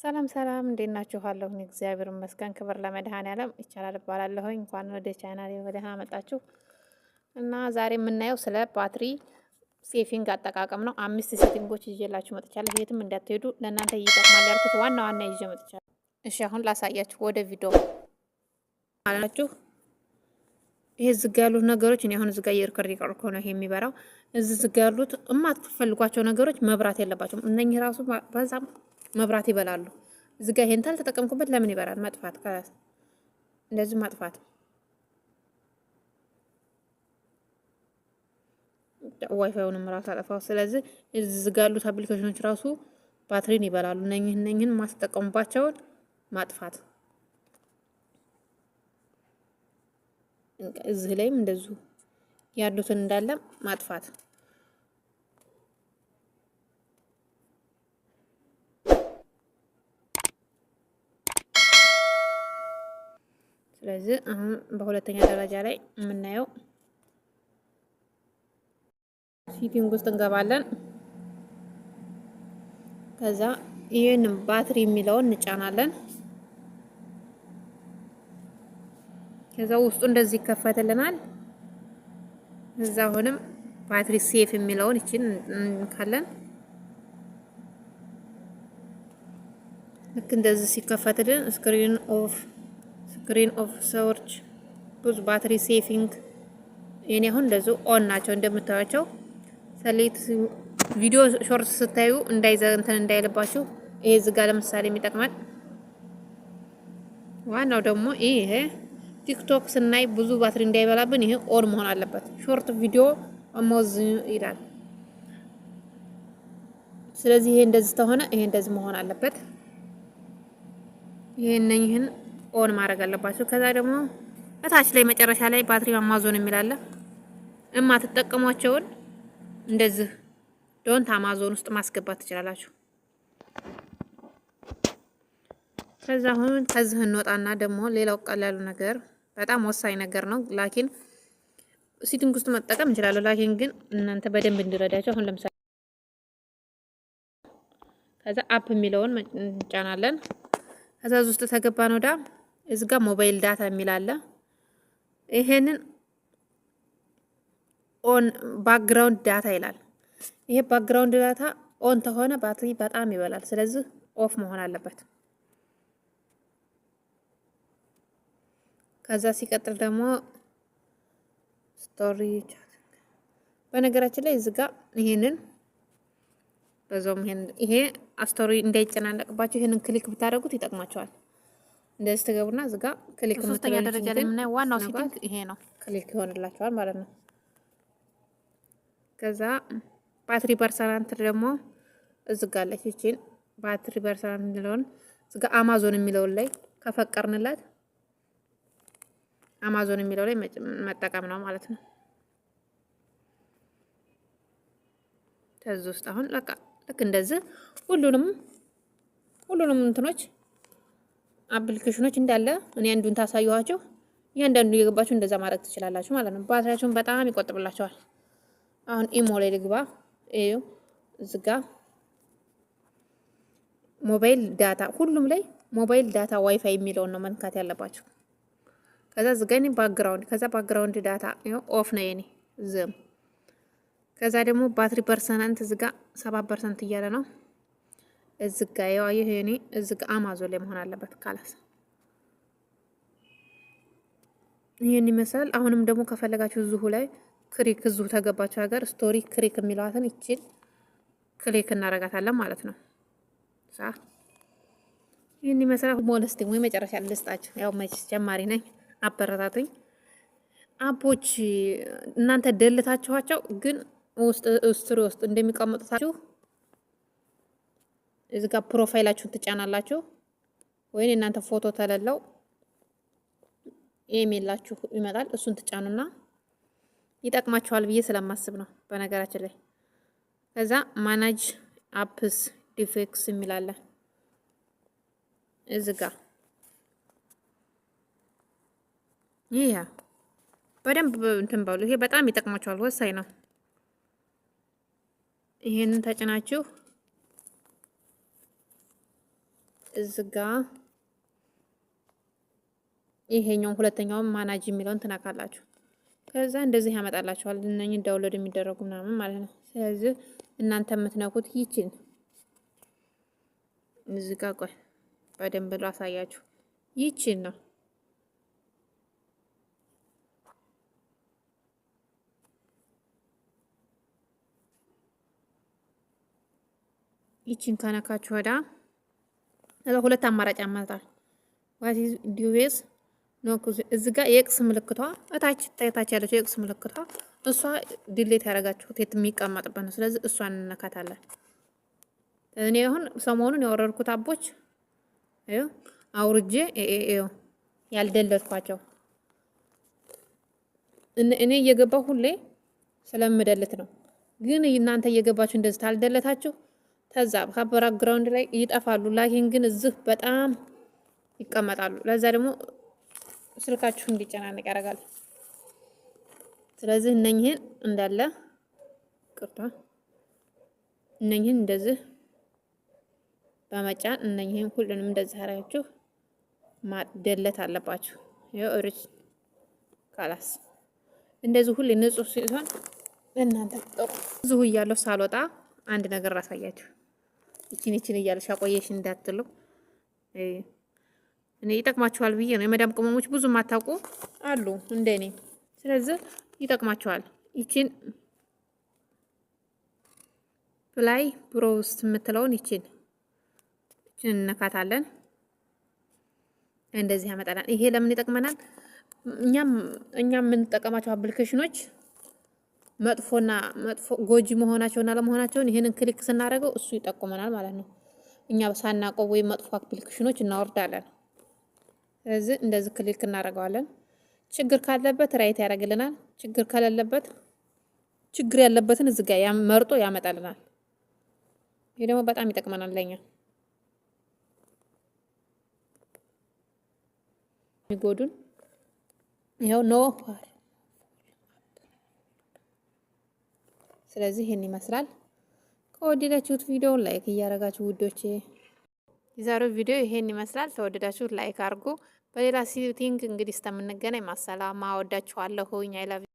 ሰላም ሰላም፣ እንዴት ናችሁ? አለሁኝ፣ እግዚአብሔር ይመስገን። ክብር ለመድኃኔዓለም። ይቻላል እባላለሁኝ። እንኳን ወደ ቻናሌ በደህና መጣችሁ። እና ዛሬ የምናየው ስለ battery saving አጠቃቀም ነው። አምስት setting ኦች ይዤላችሁ መጥቻለሁ። የትም እንዳትሄዱ፣ ለእናንተ ይጠቅማል ያልኩት ዋና ዋና ይዤ መጥቻለሁ። እሺ፣ አሁን ላሳያችሁ ወደ ቪዲዮ አላችሁ። ይሄ ዝጋ ያሉት ነገሮች፣ እኔ አሁን ዝጋ እየ record እያረኩ ነው ይሄ የሚበራው። እዚህ ዝጋ ያሉት እማትፈልጓቸው ነገሮች መብራት የለባቸውም። እነኚህ ራሱ በዛም መብራት ይበላሉ። እዚህ ጋር ይሄን ታልተጠቀምኩበት ለምን ይበራል? ማጥፋት፣ خلاص እንደዚህ ማጥፋት። ዋይፋዩንም ራሱ አጠፋው። ስለዚህ እዚህ ጋር ያሉት application ኖች ራሱ ባትሪን ይበላሉ። እነኝህን ማትጠቀሙባቸውን ማጥፋት። እዚህ ላይም እንደዚሁ ያሉትን እንዳለ ማጥፋት። ስለዚህ አሁን በሁለተኛ ደረጃ ላይ የምናየው setting ውስጥ እንገባለን። ከዛ ይህን ባትሪ የሚለውን እንጫናለን። ከዛ ውስጡ እንደዚህ ይከፈትልናል። እዛ አሁንም battery save የሚለውን ይችን እንካለን። ልክ እንደዚህ ሲከፈትልን screen off፣ screen off search፣ ብዙ battery saving የኔ አሁን እንደዚሁ on ናቸው እንደምታዩቸው። Select ቪዲዮ short ስታዩ እንዳይዘ እንትን እንዳይልባችሁ ይሄ እዚህ ጋር ለምሳሌ የሚጠቅመን ዋናው ደግሞ ይሄ ቲክቶክ ስናይ ብዙ ባትሪ እንዳይበላብን ይሄ on መሆን አለበት። Short video ሞዝ ይላል። ስለዚህ ይሄ እንደዚህ ተሆነ ይሄ እንደዚህ መሆን አለበት። ይሄ እነኝህን on ማድረግ አለባቸው። ከዛ ደግሞ እታች ላይ መጨረሻ ላይ ባትሪ አማዞን የሚል አለ። እማትጠቀሟቸውን እንደዚህ don't Amazon ውስጥ ማስገባት ትችላላችሁ። ከዛ አሁን ከዚህ እንወጣና ደግሞ ሌላው ቀላሉ ነገር፣ በጣም ወሳኝ ነገር ነው። ላኪን setting ውስጥ መጠቀም እንችላለን። ላኪን ግን እናንተ በደንብ እንዲረዳቸው አሁን ለምሳሌ ከዛ app የሚለውን እንጫናለን። ከዛ ውስጥ ተገባን ወዳ እዚህ ጋር mobile data የሚል አለ። ይሄንን on background data ይላል። ይሄ background data on ተሆነ ባትሪ በጣም ይበላል። ስለዚህ off መሆን አለበት። ከዛ ሲቀጥል ደግሞ story፣ በነገራችን ላይ እዚህ ጋር ይሄንን በዛውም ይሄ story እንዳይጨናነቅባቸው ይሄንን click ብታደርጉት ይጠቅማቸዋል። እንደዚህ ትገቡና እዚህ ጋር click ሶስተኛ ደረጃ ላይ የምናየው ዋናው setting ይሄ ነው። Click ይሆንላቸዋል ማለት ነው። ከዛ battery percent ደግሞ እዚህ ጋር አለች። ይቺን battery percent የሚለውን እዚህ ጋር አማዞን የሚለውን ላይ ከፈቀርንላት አማዞን የሚለው ላይ መጠቀም ነው ማለት ነው። ከዚህ ውስጥ አሁን በቃ ልክ እንደዚህ ሁሉንም እንትኖች application ኖች እንዳለ እኔ አንዱን ታሳየኋችሁ፣ እያንዳንዱ እየገባችሁ እንደዛ ማድረግ ትችላላችሁ ማለት ነው። ባትሪያችሁን በጣም ይቆጥብላችኋል። አሁን ኢሞ ላይ ልግባ። እዩ፣ እዚህ ጋ mobile data፣ ሁሉም ላይ mobile data WiFi የሚለውን ነው መንካት ያለባችሁ። ከዛ እዚህ ጋ እኔ background፣ ከዛ background data off ነው የኔ ዝም። ከዛ ደግሞ battery percent እዚህ ጋ 7% እያለ ነው። እዚህ ጋ ያው ይሄ የኔ እዚህ ጋ አማዞን ላይ መሆን አለበት። خلاص፣ ይሄን ይመስላል። አሁንም ደግሞ ከፈለጋችሁ እዚሁ ላይ click፣ እዚሁ ተገባችሁ ሀገር story click የሚለዋትን ይችል click እናረጋታለን ማለት ነው። ሳ ይህን ይመስላል። ሞለስቲ ወይ መጨረሻ ልስጣችሁ። ያው መች ጀማሪ ነኝ፣ አበረታቱኝ። App ኦች እናንተ ደልታችኋቸው ግን ውስጥ story ውስጥ እንደሚቀመጡታችሁ እዚህ ጋር profile ኣችሁን ትጫናላችሁ። ወይም እናንተ ፎቶ ተለለው ኢሜላችሁ ይመጣል። እሱን ትጫኑና ይጠቅማችኋል ብዬ ስለማስብ ነው። በነገራችን ላይ ከዛ manage apps device የሚል አለ እዚህ ጋር። ይሄ በደንብ እንትን በሉ። ይሄ በጣም ይጠቅማችኋል፣ ወሳኝ ነው። ይሄንን ተጭናችሁ እዚ ጋ ይሄኛውን ሁለተኛውን manage የሚለውን ትነካላችሁ። ከዛ እንደዚህ ያመጣላችኋል። እነኝህ download የሚደረጉ ምናምን ማለት ነው። ስለዚህ እናንተ የምትነኩት ይችን እዚህ ጋ፣ ቆይ በደንብ ላሳያችሁ። ይችን ነው። ይችን ከነካችሁ ወዳ ሁለት አማራጭ ያመጣል። What is device no፣ እዚ ጋር የ X ምልክቷ እታች ታች ያለችው የ X ምልክቷ እሷ delete ያደረጋችሁት የት የሚቀመጥበት ነው። ስለዚህ እሷን እንነካታለን። እኔ አሁን ሰሞኑን ያወረድኩት app ኦች አውርጄ ያልደለትኳቸው እኔ እየገባሁ ሁሌ ስለምደልት ነው። ግን እናንተ እየገባችሁ እንደዚህ ታልደለታችሁ ተዛ ከ background ላይ ይጠፋሉ። ላኪን ግን እዚህ በጣም ይቀመጣሉ። ለዛ ደግሞ ስልካችሁ እንዲጨናነቅ ያደርጋል። ስለዚህ እነኝህን እንዳለ፣ ይቅርታ፣ እነኝህን እንደዚህ በመጫን እነኝህን ሁሉንም እንደዚህ አድርጋችሁ ማደለት አለባችሁ። ይኸው እርች خلاص እንደዚህ ሁሌ ንጹህ ሲሆን እናንተ ጥሩ። እዚሁ እያለሁ ሳልወጣ አንድ ነገር ላሳያችሁ። ይችን ይችን እያለሽ አቆየሽ እንዳትሉ፣ እኔ ይጠቅማችኋል ብዬ ነው። የመዳም ቅመሞች ብዙ ማታውቁ አሉ እንደኔ። ስለዚህ ይጠቅማችኋል። ይችን Play browse የምትለውን ይችን እንነካታለን። እንደዚህ ያመጣላል። ይሄ ለምን ይጠቅመናል? እኛም የምንጠቀማቸው application ኖች መጥፎና መጥፎ ጎጂ መሆናቸውና አለመሆናቸውን ይህንን click ስናደርገው እሱ ይጠቁመናል ማለት ነው። እኛ ሳናውቀው ወይም መጥፎ application ኖች እናወርዳለን። ስለዚህ እንደዚህ click እናደርገዋለን። ችግር ካለበት right ያደርግልናል። ችግር ከሌለበት ችግር ያለበትን እዚህ ጋር መርጦ ያመጣልናል። ይሄ ደግሞ በጣም ይጠቅመናል ለኛ የሚጎዱን ይኸው no። ስለዚህ ይህን ይመስላል። ከወደዳችሁት ቪዲዮ like እያደረጋችሁ ውዶቼ፣ የዛሬው ቪዲዮ ይሄን ይመስላል። ከወደዳችሁት like አድርጉ። በሌላ setting እንግዲህ እስከምንገናኝ مع السلامة። ወዳችኋለሁኝ። I love